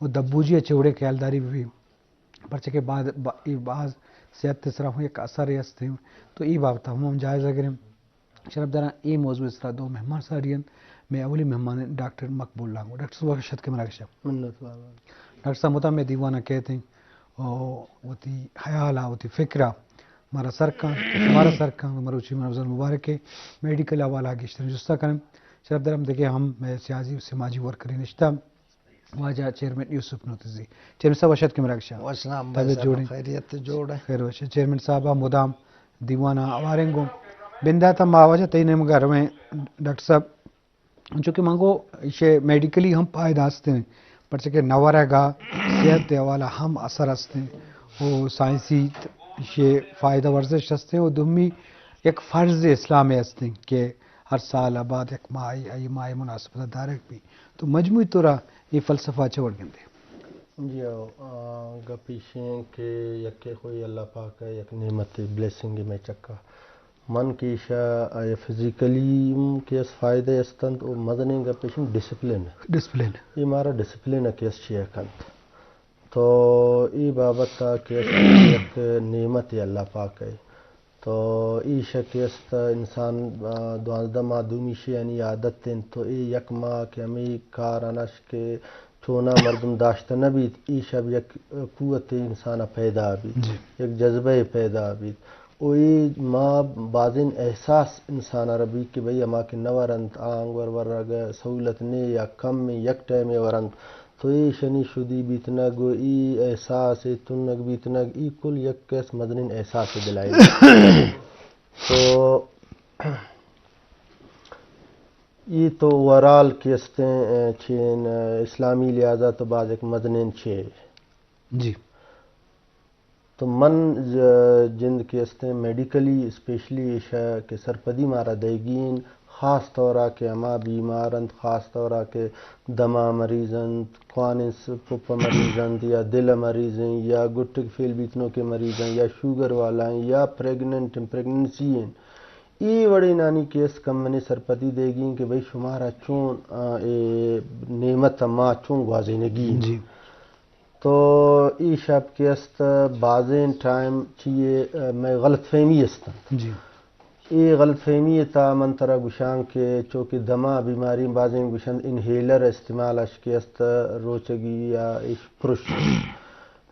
و دبوجی ء چہ وڑیں خیالداری بہ بی، پرچہ کہ بعد با-، اے باز صحت ء سرا ہوں یک اثرے ہستیں، تو اے بابت ء ہم ہم جائزہ گریں۔ شرفداراں، اے موضوع ء سرا دو مہمان ساری انت۔ مئے اولی مہمان انت ڈاکٹر مقبول لانگو۔ ڈاکٹر صاحب، وش اتک مراگش ء۔ منت وار۔ ڈاکٹر صاحب مدام مئے دیوان ء کئیت انت و وتی حیال ء وتی فکر ء مارا سر کن، شمارا سر کن، مروچی من افضل مبارک ء میڈیکل حوالہ ء گیشتر جستا کنیں۔ شرفداراں، دگہ ہم مئے سیاسی و سماجی ورکرے نشتہ۔ واجہ چیئرمین یوسف نوتزی۔ چیئرمین صاحب، وش اتک مراگش ء۔ وسلام بھائی طبیعت صاحب، جوڑ انت؟ خیریت جوڑ انت۔ خیر وش، چیئرمین صاحب ء مدام دیوان ء ہواریں گوں۔ بندات ء ما واجہ تئی نیمگ ء رویں ڈاکٹر صاحب، چونکہ من گو ایشی میڈیکلی ہم فائدہ ہستیں، پرچہ کہ نہ ورگ ء صحت ء حوالہ ہم اثر ہستیں و سائنسی ایشی فائدہ ورزش ہستیں و دومی یک فرض اسلام ء ہستیں کہ ہر سال ء بعد یک ماہ ء، اے ماہ ء مناسبت ء دارگ بی۔ تو مجموعی طور ء اے فلسفہ چہ وڑ گندے؟ جی ہو، آ، گپ ایشی ہیں کہ یکے خوئی اللہ پاک ء یک نعمت، بلیسنگ مئے چکا۔ من کہ ایشا آیا فزیکلی ہم کہ اس فائدہ استنت و مزنیں گپ ایشی ڈسپلن۔ ڈسپلن۔ اے مارا ڈسپلن ء کہ اس چیئر کنت۔ تو اے بابت ء کہ یک نعمت اللہ پاک ء۔ تو ایش کہ است انسان، آ، دوازدہ ماہ دومی شے یعنی عادت انت، تو اے یک ماہ کہ ہمیں کار انش کہ چونا مردم داشتہ نہ بیت، ایش اب یک قوت انسان ء پیدا بیت، جی۔ یک جذبہ پیدا بیت۔ و اے ما بازیں احساس انسان ء ربی کہ بھئی ہما کہ نہ ورنت، آ انگور ورگ ء سہولت نے یا کم یک ٹائم ء ورنت، تو ایشانی شدی بیتنگ و ای احساس ء تنگ بیتنگ، ای کل یک کس مزنیں احساس ء دلائل۔ تو ای تو اوورال کہ استیں، اے، چین، اے، اسلامی لحاظا تو باز یک مزنیں چے۔ جی۔ تو من ج-، جند کہ استیں میڈیکلی اسپیشلی ایشا کہ سرپدی مارا دئیگی انت، خاص طورا کہ ہما بیمار انت، خاص طورا کہ دما مریض انت، کوانیں س-، پپ مریض انت یا دل مریض انت یا گٹک فیل بیتنوکے مریض انت یا شوگر والا انت یا پریگننٹ انت، پریگننسی انت، اے وڑینانی کیس کمنے سرپدی دئیگی انت کہ بھئی شمارا چون، آ، اے نعمت ما چون گوازینگی انت۔ جی۔ تو ای شپ کہ است بازیں ٹائم چیے، آ، مئے غلط فہمی است انت۔ جی۔ اے غلط فہمی تا من ترا گوشاں کہ چونکہ دما بیماری بازیں گوشند انہیلر استعمال اش کہ است روچگی یا اش پرش۔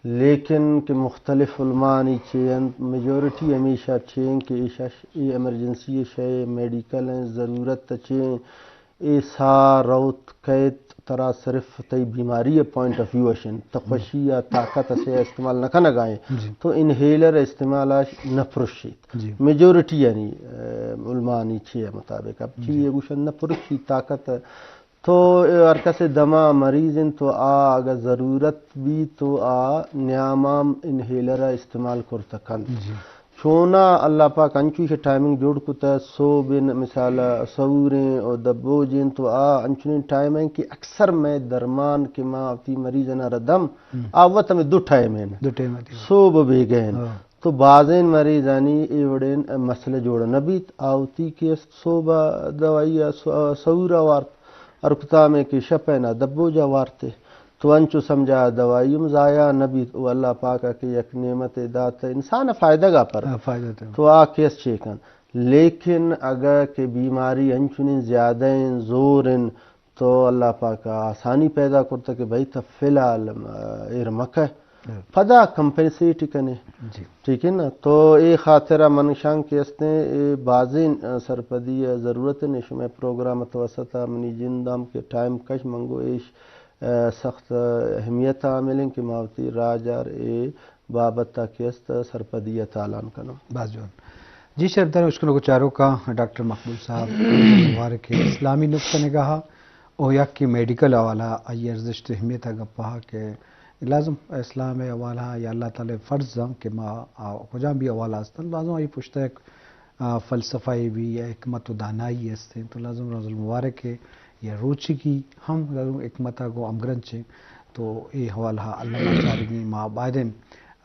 لیکن کہ مختلف علمانی چے انت، میجورٹی ہمیشہ چے انت کہ ایش اش، اے ایمرجنسی شے، میڈیکل ہیں، ضرورت چے انت، اے سا روت کیت ترا صرف تئی بیماری پوائنٹ آف ویو اش انت، تو خوشی یا طاقت اسے استعمال نہ کنگا ایں، جی۔ تو انہیلر استعمال اش نہ پرشیت۔ جی۔ میجورٹی یعنی، اے، علمانی چے مطابق اب چی جی۔ اے گوشن نہ پرشیت طاقت تو ہر کس دما مریض انت تو آ اگہ ضرورت بیت تو آ نیامام انہیلر ء استعمال کرت کنت۔ جی۔ چونا اللہ پاک انچو ایشی ٹائمنگ جوڑ کتہ، صوب ان مثال سحوریں و دبوجیں تو آ انچنیں ٹائم ہیں کہ اکثر مئے درمان کہ ما وتی مریض انا ردم، ہم۔ آ وت ہمیں دو ٹائم ہیں۔ دو ٹائم آتی۔ صوب بیگہ ہیں۔ ہاں۔ تو بازیں مریضانی اے وڑیں مسئلہ جوڑ نہ بیت، آ وتی کہ است صوب ء دوائی ء س-، سحور ء وارت، ہر کتامے کہ شپ ء نا دبوج ء وارتے، تو انچو سمجھا دوائی ہم ضائع نہ بیت۔ او اللہ پاک ء کہ یک نعمت ء دات انسان ء فائدگ ء پر۔ ہاں، فائدہ تو۔ تو آ کہ است چے کن۔ لیکن اگہ کہ بیماری انچنیں زیادہ ہیں، زور ہیں، تو اللہ پاک ء آسانی پیدا کرتہ کہ بھئی تہ فی الحال، آ، ایر مکہ۔ ہم۔ پدا کمپنسیٹ کنے۔ جی۔ ٹھیک ہے نا؟ تو اے خاطر ء من شان کہ استیں اے بازیں، آ، سرپدی ء ضرورت نے شمئے پروگرام ء توسط ء منی جند ہم کہ ٹائم کش منگو ایش، آ، سخت اہمیت ء عامل ہیں کہ ما وتی راج ار اے بابت ء کہ است سرپدی ء تالان کناں۔ باز جوان۔ جی شرفدار اشکنوک و چاروکاں، ڈاکٹر مقبول صاحب مبارک اسلامی نقطہ نگاہ ء او یک کہ میڈیکل حوالہ آئی ارزشت اہمیت ء گپ ء کہ لازم اسلام ء حوالہ یا اللہ تعالی فرض ہم کہ ما آ کجام بھی حوالہ ہستن، لازم آئی پشت ء یک، آ، فلسفہ ء بھی یا حکمت و دانائی ہستیں، تو لازم روز المبارک ء یا روچگی ہم لازم حکمت ء گوں ہمگرنچ ایں۔ تو اے حوالہ اللہ ما چارگی ما بائدیں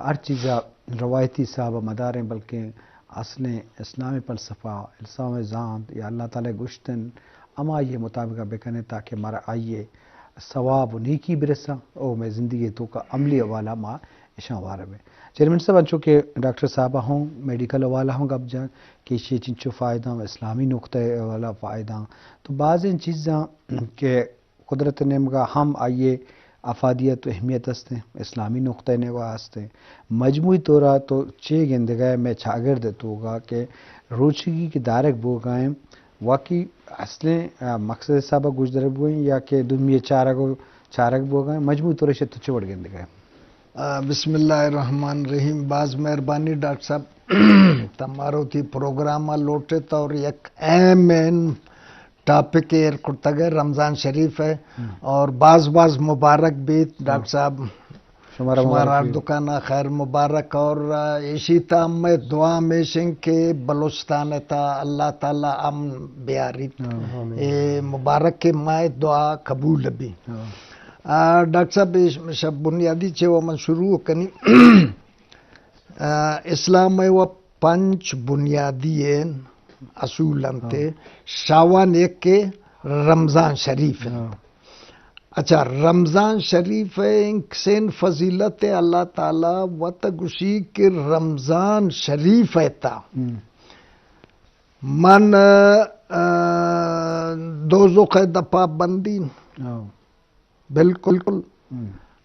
ہر چیز ء روایتی حساب ء مداریں، بلکیں اصلیں اسلامی فلسفہ، اسلام زانت یا اللہ تعالی گوشتن ہمائی مطابق بکنیں تاکہ مارا آئیے ثواب و نیکی برساں و مئے زندگی توکا عملی حوالہ ما اشاں وارا بیں۔ چیئرمین صاحب، انچو کہ ڈاکٹر صاحب ہوں میڈیکل حوالہ ہوں گپ جان کہ ایشی چنچو فائدہ، اسلامی نقطہ والا فائدہ، تو بعض ان چیزاں کہ قدرت نیمگا ہم آئیے افادیت و اہمیت ہستیں، اسلامی نقطہ نیوا ہستیں۔ مجموعی طورا تو چے گندگا ہے مئے چاگرد توگا کہ روچگی کہ دارگ بوگائیں، واقعی اصلیں، آ، مقصد حسابا گوشدارگ بوئیں یا کہ دومی چارگ و چارگ بوگائیں، مجموعی طور ایشی تو چے وڑ گندگا ہے؟ آ، بسم اللہ الرحمن الرحیم۔ باز مہربانی ڈاکٹر صاحب، تمارو تی پروگرام لوٹت اور یک اہم ٹاپک ایر کرتگ ہے، رمضان شریف ہے۔ اور باز باز مبارک بیت ڈاکٹر صاحب۔ شمارا شمارا ہر دکان خیر مبارک اور ایشی تا ہمیں دعا ہمیشن کہ بلوچستان تا اللہ تعالی امن بیاریت۔ اے مبارک ماہ دعا قبول بی۔ آ، ڈاکٹر صاحب، اے شب بنیادی چے و من شروع کنی۔ آ، اسلام ء و پنچ بنیادی اصول انت۔ شاوان یک رمضان شریف انت۔ اچھا، رمضان شریف ء انکسین فضیلت ء اللہ تعالی وت گوشی کہ رمضان شریف ء تا من، آ، دوزخ ء دپا بندین۔ بالکل۔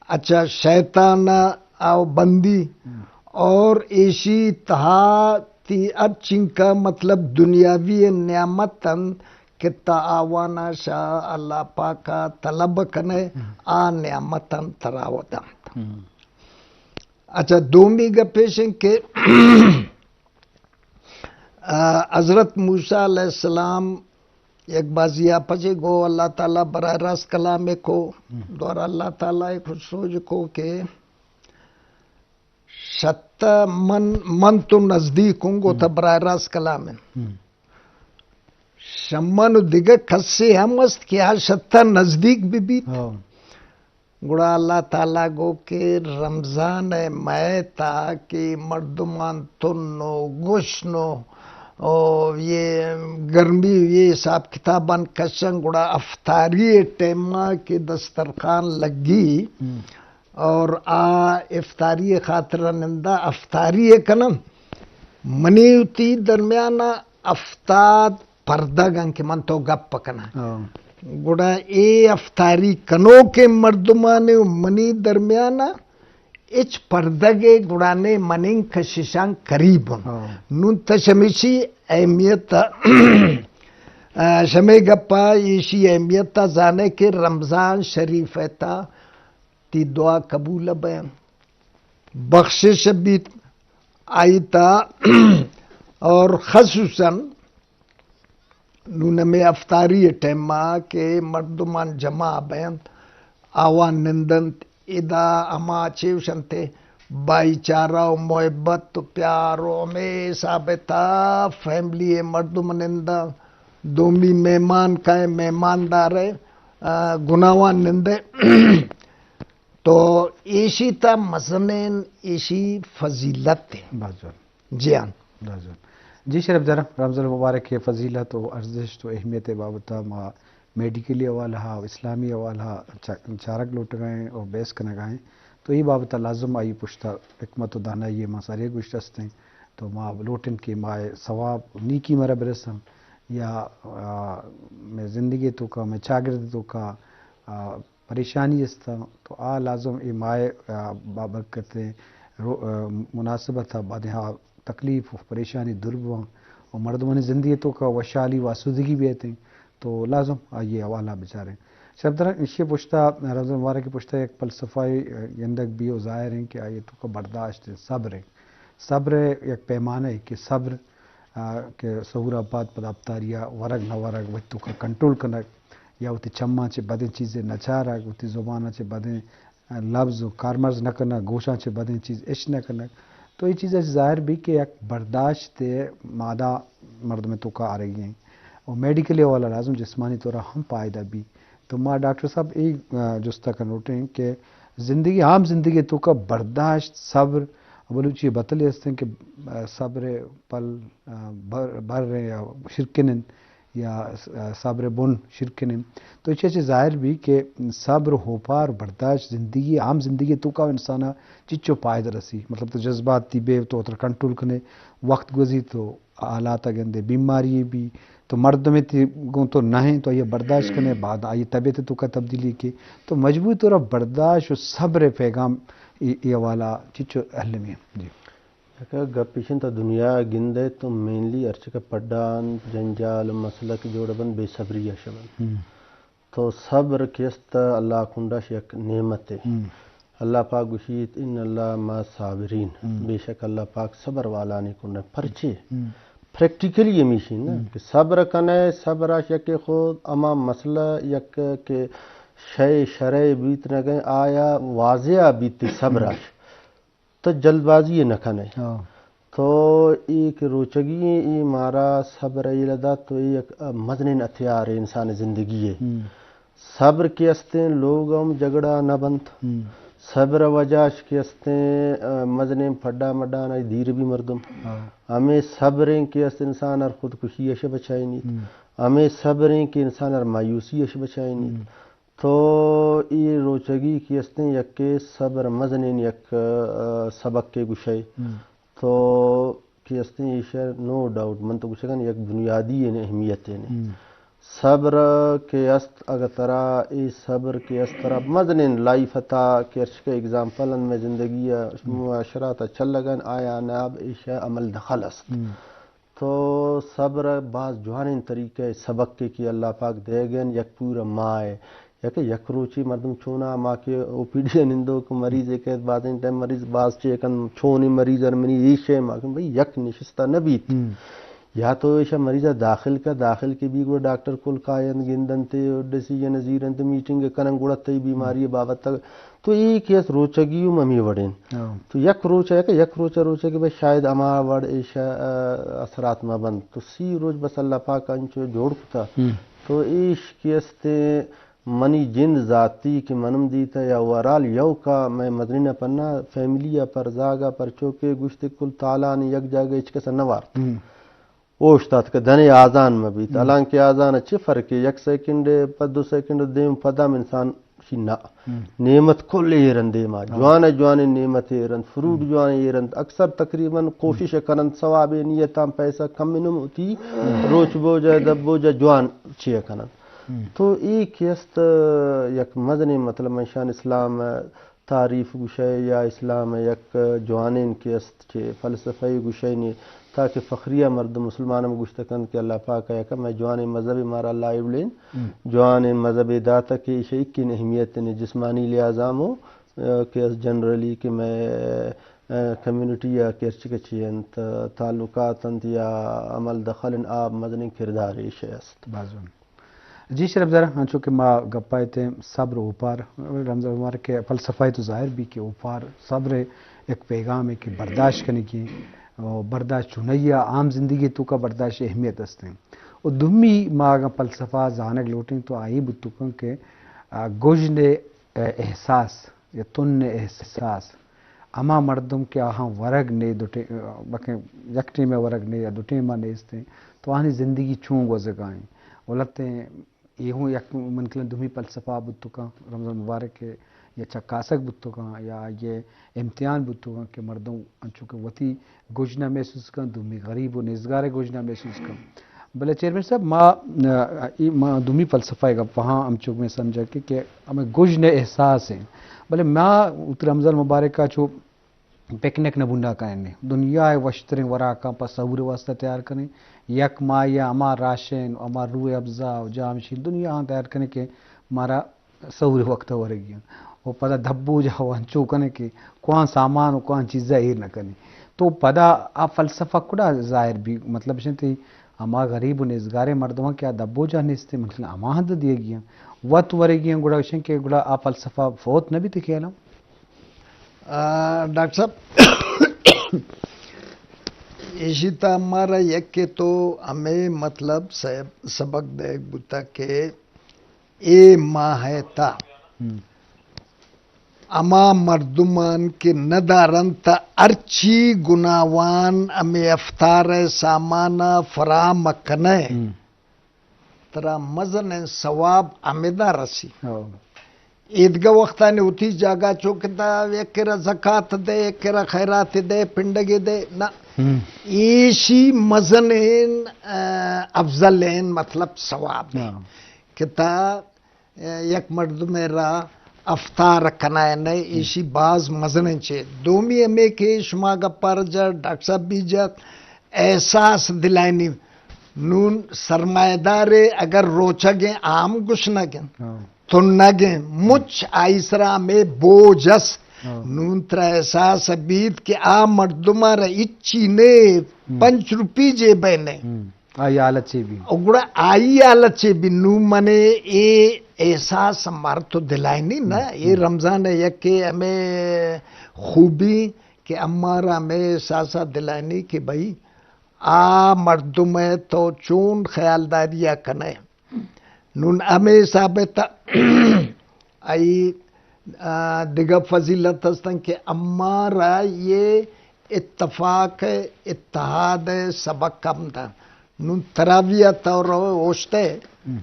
اچھا، شیطان او بندی اور ایشی تہا تی ہر چنکا مطلب دنیاوی نعمت انت کہ تا آوانا شا اللہ پاکا طلب کنے، آ نعمت انت ترا و دنت۔ اچھا، دومی گپ ایش انت کہ آ، حضرت موسیٰ علیہ السلام یک بازی آ پجے گو اللہ تعالی براہ راست کلام کو، دوارا اللہ تعالی ایک سوج کو کہ شتا من، من تو نزدیک ہوں گو تا براہ راست کلام ہے۔ شمن و دگہ کسے ہم است کہ آ شتا نزدیک بہ بیت۔ گڑا اللہ تعالی گو کہ رمضان ء مئے تا کہ مردمان تن و گشن و، او یہ گرمی و یہ حساب کتابان کشن، گڑا افطاری ٹائما کہ دسترخوان لگی اور آ افطاری خاطر نندا افطاری کنن، منی وتی درمیان ہفتاد پردگ انت کہ من تو گپ کناں۔ گڑا اے افطاری کنوکیں مردمانے و منی درمیان ہچ پردگے گڑانے مننگ کششان قریب ہن۔ نون تش ہمیشی اہمیت، آ، شمے گپا ایشی اہمیت زانے کہ رمضان شریف تا تی دعا قبول بین، بخشش بیت آئی تا، اور خصوصاً نون ہمے افطاری ٹائما کہ مردمان جمع بینت، آوان نندنت، ادا ہما چیوش انت، بھائی چارہ و محبت و پیار و ہمے حساب تا فیملی مردم نندن، دومی مہمان کئے، مہماندار، آ، گناہوان نندے۔ تو ایشی تا مزنین ایشی فضیلت ہے۔ باز جوان۔ جی ہاں۔ باز جوان۔ جی شرف جان، رمضان المبارک کے فضیلت و ارزشت و اہمیت بابت ما میڈیکلی حوالہ و اسلامی حوالہ چا-، چارگ لوٹگائیں اور بحث کنگائیں۔ تو یہ بابت لازم آئی پشتا حکمت و دانائی ما سارے گوشت ہستیں۔ تو ما لوٹن کہ ما ثواب نیکی مرا برسن یا، آ، میں زندگی تو کا، میں چاگرد تو کا، آ، پریشانی است، تو آ لازم اے ماہ ء، آ، بابرکتیں رو-، آ، مناسبت ء بعد آ تکلیف و پریشانی دور بواں و مردمانی زندگی توکا وشحالی و آسودگی بیتیں، تو لازم آئی ء حوالہ بچاریں۔ شرف جان، ایشی پشتا، رمضان مبارک پشتا یک فلسفہ گندگ بی و ظاہر ہیں کہ آئی توکا برداشت ہیں، صبر ہیں۔ صبر یک پیمانہ ہے کہ صبر آ، کہ سحور ء پد پدا افطاری ء ورگ نہ ورگ، وتی توکا کنٹرول کنگ، یا وتی چماں چہ بدیں چیزے نہ چارگ، وتی زبان ء چہ بدیں، آ، لبز و کارمرز نہ کنگ، گوشاں چہ بدیں چیز اش نہ کنگ۔ تو اے چیز اش ظاہر بی کہ یک برداشت مادہ مردم توکا آرگی ہیں۔ و میڈیکلی حوالہ لازم جسمانی طور ہم پائدہ بی۔ تو ما ڈاکٹر صاحب اے، آ، جستا کنوٹیں کہ زندگی، عام زندگی توکا برداشت، صبر، بلوچی بتلے ہستیں کہ، آ، صبر پل، آ، بر، بر یا شرکن انت۔ یا صبر بن شرکنے۔ تو چے چے ظاہر بھی کہ صبر، ہوپار، برداشت زندگی، عام زندگی توکا انسانا چچو پائدہ رسی۔ مطلب تو جذبات تی بے تو اتر کنٹرول کنے، وقت گوزی تو حالات گندے، بیماری بھی تو مردم تی گوں تو نہ ہیں تو یہ برداشت کنے، بعد آئی طبیعت توکا تبدیلی کے۔ تو مجموعی طور برداشت و صبر پیغام ای، ای حوالہ چچو اہلمی ہے؟ جی۔ یک گپ ایش انت، دنیا گندئے تو مینلی ہرچی کہ پڈا انت، جنجال، مسئلہ کہ جوڑ بنت، بے صبری ء شہ بنت۔ تو صبر کہ است اللہ کنڈاش یک نعمت ہے۔ اللہ پاک گوشیت، ان اللہ مع صابرین، بے شک اللہ پاک صبر والانی کنڈ۔ پرچے؟ پریکٹیکلی ہمیشی نا کہ صبر کنے، صبر اش یک خود اما مسئلہ یک کہ شے شرے بیت نہ گئے، آیا واضح بیت صبر اش۔ تو جلد بازی نہ کنے۔ تو اے کہ روچگی ایں، اے مارا صبر ء یلہ دات، تو اے یک مزنیں ہتھیار ہے انسان زندگی ہے۔ صبر کہ استیں لوگ ہم جھگڑا نہ بنت۔ صبر وجہ اش کہ استیں، ا، مزنیں پڈا مڈا نہ دیر بھی مردم۔ ہمیں صبر ہیں کہ است انسان ہر خودکشی اش بچائینیت۔ ہمیں صبر ہیں کہ انسان ہر مایوسی اش بچائینیت۔ تو اے روچگی کہ استیں یک صبر مزنیں یک، ا، سبق کے گشئے۔ تو کہ استیں ایشر نو ڈاؤٹ من تو گشگن یک بنیادی اہمیت ہے۔ صبر کہ است اگر ترا اے صبر کہ است ترا مزنیں لائف تا کہ ارشکہ ایگزامپل ان میں زندگی ء معاشرہ تا چلگن آیا ناب ایشہ عمل دخل است۔ تو صبر ء باز جوانیں طریقہ ء سبق کہ، کہ اللہ پاک دیگ ء یک پورا ماہ ء یک، یک روچی مردم چونا ما کہ او پی ڈی ء نندوک مریض ء کیت، بازیں ٹائم مریض باز چے کن چونی مریض ار منی ایش ء ما کہ بھئی یک نشستہ نہ بیت۔ یا تو ایشا مریض ء داخل کا، داخل کے بی گڑا ڈاکٹر کل کاینت گندنت ڈیسیژن زیرنت میٹنگ کنن گڑا تئی بیماری ء بابت تک تو اے کہ است روچگی ہم ہمے وڑیں۔ تو یک روچ ء کہ یک روچ ء روچ ء کہ بس شاید ہما وڑ ایش ء اثرات مہ بنت۔ تو سی روچ بس اللہ پاک انچو جوڑ کتا۔ تو ایش کہ است منی جند ذاتی کہ منم دیتا یا اوورال یو کا میں مدنی نہ پنا فیملی ء پر زاگ ء پر چوکے گوشت کل تالان یک جاگہ ہچ کس نہ وارت۔ اوشتات کہ دنے آزان مہ بیت۔ حالانکہ آزان چہ فرق ہے؟ یک سیکنڈ پد دو سیکنڈ دیم پدا ہم انسان شی نہ۔ نعمت کل ایر انت دیما۔ جوان جوان نعمت ایر انت، فروٹ جوان ایر انت۔ اکثر تقریباً کوشش کننت ثواب نیتاں پیسہ کم نم ہوتی روچ بوجا دب بوجا جوان چیئے کننت۔ تو اے کہ است یک مزنیں مطلب من شان اسلام تعریف گوشئے یا اسلام ء یک جوانیں کہ است چہ فلسفہ ء گوشئے نے تاکہ فخریہ مردم مسلمان ہم گوشت کنت کہ اللہ پاک ء یک مئے جوانیں مذہب مارا لائیو لین جوانیں مذہب داتا کہ ایشی اکین اہمیت نے جسمانی لحاظ ہم ہو، ء، کہ است جنرلی کہ مئے، ء، کمیونٹی ء کہ ہرچی کچی انت، تعلقات انت یا عمل دخل ان آ مزنیں کردار ایشی است۔ بازون۔ جی شرف زر، انچو کہ ما گپ ء اتیں صبر و اوپار، رمضان مبارک ء فلسفہ ء تو ظاہر بی کہ اوپار صبر ء یک پیغام ہے کہ برداشت کنگی و برداشت چونائی ء عام زندگی توکا برداشت اہمیت است ہیں۔ و دومی ما اگاں فلسفہ زانگ لوٹیں تو آئی بوتکن کہ، آ، گژن ء احساس یا تن احساس، ہما مردم کہ آہاں ورگ نے دو ٹی-، بلکیں یک ٹیم ء ورگ نے یا دو ٹیم ء نیست انت، تو آہانی زندگی چون گوزگا انت؟ و لہتیں اے ہوں یک من کلن دومی فلسفہ بوت کن رمضان مبارک ء یا چکاسگ بوت کن یا آئی ء امتحان بوت کن کہ مردم انچو کہ وتی گژن ء محسوس کن، دومی غریب و نیزگار ء گژن ء محسوس کن۔ بلے چیئرمین صاحب، ما، ا، ای ما دومی فلسفہ ء گپ ہاں ہمچو میں سمجھا کہ، کہ ہمیں گژن ء احساس ہیں۔ بلے ما اتر رمضان مبارک ء چو پکنک نہ بنڈا کائیں، دنیا ء وشتریں وراکاں پہ سحور ء واسطہ تیار کنیں، یک ماہ ء ہما راشن، ہما روح افزا و جامشین دنیا ہاں تیار کنیں کہ مارا سحور وقت ورگی انت۔ و پدا دبوجا و انچو کنے کہ کوان سامان و کوان چیزا ایر نہ کنے۔ تو پدا آ فلسفہ کڑا ظاہر بی، مطلب شنتے ہما غریب و نیزگاریں مردماں کہ آ دبوجا نیستے، مطلب ہما ہند دیگی انت۔ وت ورگی انت، گڑا شن کہ گڑا آ فلسفہ فوت نہ بیتے خیالاں؟ آ، ڈاکٹر صاحب، ایشی تا مارا یک کہ تو ہمیں مطلب سب-، سبق دیگ بوتا کہ اے ماہ ء تھا ہما مردمان کہ نہ دارنت، ہرچی گناہوان ہمے افطار ء سامان ء فراہم کنئے، ترا مزنیں ثواب ہمدا رسی۔ ہو۔ ایدگہ وختانی وتی جاگہ چو کہ تا یک کرا زکات دے، یک کرا خیرات دے، پنڈگے دے، نہ۔ ہم۔ ایشی مزنیں، آ، افضلیں مطلب ثواب ہے۔ ہاں۔ کہ تا یک مردمے را افطار کنائے نئے، ایشی باز مزنیں چے۔ دومی ہمے کہ شما گپار جا ڈاکٹر صاحب بھی جات، احساس دلائنی۔ نون سرمایہ دارے اگر روچگیں عام گشنگیں، ہاں۔ تنگیں، مچ آئی سرا ہمے بوجھ اس۔ ہاں۔ نون ترا احساس بیت کہ آ مردمہ را اچی نے، ہم۔ پنچ روپی جیبے نے۔ ہم۔ آئی حالت چے بی؟ او گڑا آئی حالت چے بی؟ نو منے اے احساس مر تو دلائنی نا، ہم، اے ہم۔ رمضان ہے یک ہمیں خوبی کہ امارا ہمیں احساسا دلائنی کہ بھئی آ مردم ہے تو چون خیالداری کنے۔ نون ہمے حساب ء تہ آئی، آ، دگہ فضیلت ہستن کہ امارا یہ اتفاق ء اتحاد ء سبق ہم داں۔ نون تراویح ء تو رو اوشتے، ہم۔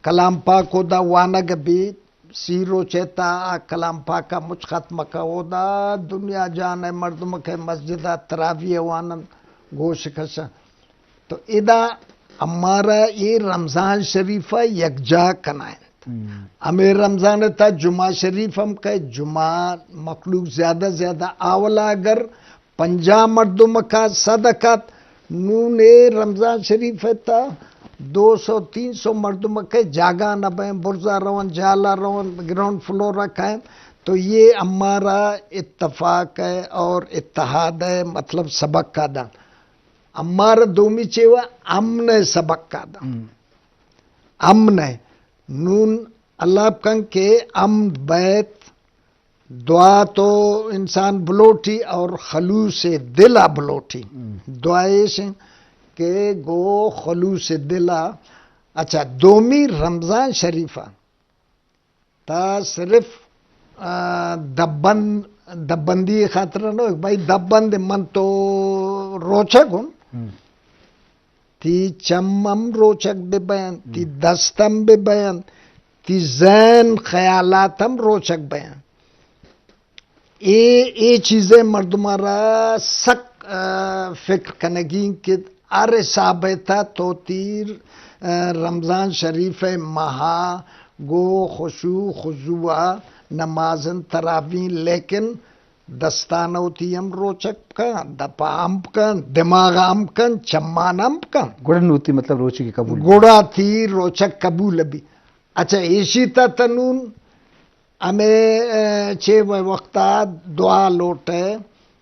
کلام پاک اودا وانگ بی، سی روچے تا آ کلام پاک ء مچ ختم کا، اودا دنیا جان ء مردم کے مسجد ء تراویح ء وانن گوش کشن۔ تو ادا امارا اے رمضان شریف ء یکجا کنائینت۔ ہم۔ ہمے رمضان ء تا جمعہ شریف ہم کئے، جمعہ مخلوق زیادہ زیادہ آولا اگر پنجاہ مردم کا صد کات، نون اے رمضان شریف ء تا دو سو تین سو مردم کے جاگہ نہ بیں، برزا رون، جالا رون، گراؤنڈ فلور ء کائیں۔ تو یہ امارا اتفاق ہے اور اتحاد ہے، مطلب سبق کا دان۔ امارا دومی چے وا امن ء سبق کا داں۔ ہم۔ امن ء۔ نون اللہ کن کہ امن بیت، دعا تو انسان بلوٹی اور خلوص دل ء بلوٹی۔ ہم۔ دعا ایش کہ گو خلوص دل ء۔ اچھا، دومی رمضان شریف ء تا صرف، آ، دبند، دبندی خاطر نہ، بھائی دبند من تو روچگ ہوں۔ ہم۔ تی چم ہم روچگ بہ بیان، تی ہم۔ دست ہم بہ بیان، تی ذہن خیالات ہم روچگ بیان۔ اے، اے چیزیں مردماں را سک، آ، فکر کنگی کہ ہر حساب ء تہ تو تیر، آ، رمضان شریف ء ماہ گو خشوع خضوع ء نماز انت تراویح، لیکن دستان وتی ہم روچک کن، دپا ہم کن، دماغ ہم کن، چمان ہم کن۔ گڑا نو تی مطلب روچگی قبول۔ گڑا تی روچک قبول بی۔ اچھا، ایشی تا تنون ہمے، اے، چے وقتا دعا لوٹے،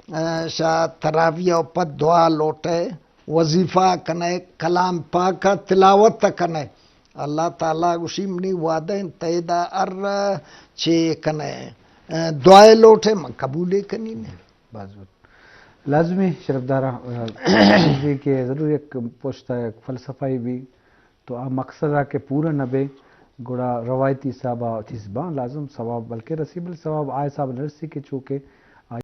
اے، شا تراویح و پد دعا لوٹے، وظیفہ کنے، کلام پاک تلاوت کنے۔ اللہ تعالی گوشی، منی وعدہ انت، تیدا ہر چے کنے، اے، دعائے لوٹے، من قبولے کنی نے۔ باز وت۔ لازمی شرفدارا، اے، چیزے کہ ضرور یک پشتا یک فلسفہ بھی تو آ مقصد آ کہ پورا نہ بے، گڑا روایتی حساب آ چیز باں لازم ثواب بلکہ رسی، بل ثواب آ حساب نہ رسی کہ چونکہ